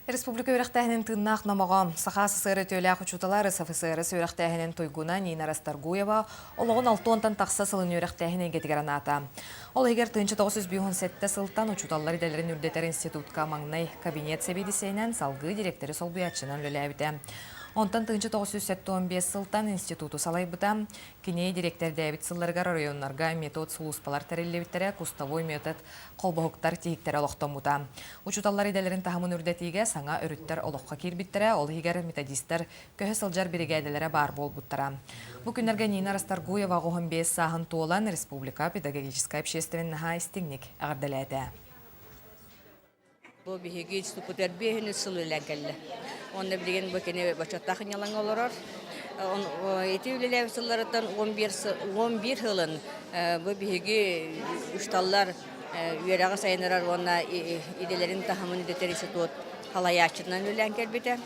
Республика үөрэхтээһинин тыыннаах номоҕо, Саха СССР үтүөлээх учуутала РСФСР үөрэхтээһинин туйгуна Нина Расторгуева олоҕун алтыонтан тахса сылын үөрэхтээһин эйгэтигэр анаата. Ол иһигэр 1957 сылтан учууталлар идэлэрин үрдэтэр институтка маҥнай кабинет сэбиэдиссэйинэн, салгыы дириэктэри солбуйааччынан үлэлээбитэ. Онтон 1975 сылтан институту салайбыта. Кини дириэктэрдээбит сылларыгар оройуоннарга метод сулууспалар тэриллибиттэрэ, кустовой метод холбоһуктар тиһиктэрэ олохтоммута. Учууталлар идэлэрин таһымын үрдэтиигэ саҥа өрүттэр олоххо киирбиттэрэ, ол иһигэр методистар көһө сылдьар биригээдэлэрэ баар буолбуттара. Бу күннэргэ Нина Расторгуева 15 сааһын туолан республика педагогическай общественноһа истиҥник эҕэрдэлээтэ. Бу биһиги институппутугар биэһин үс сыл үлэлээн кэллэ. Уонна билигин бу кини бочуоттаах ньалаҥҥа олорор. Ити үлэлээбит сылларыттан 11 сылын бу биһиги учууталлар үөрэҕи сайыннарар уонна идэлэрин таһымын үрдэтэр институт салайааччытынан үлэлээн кэлбитэ.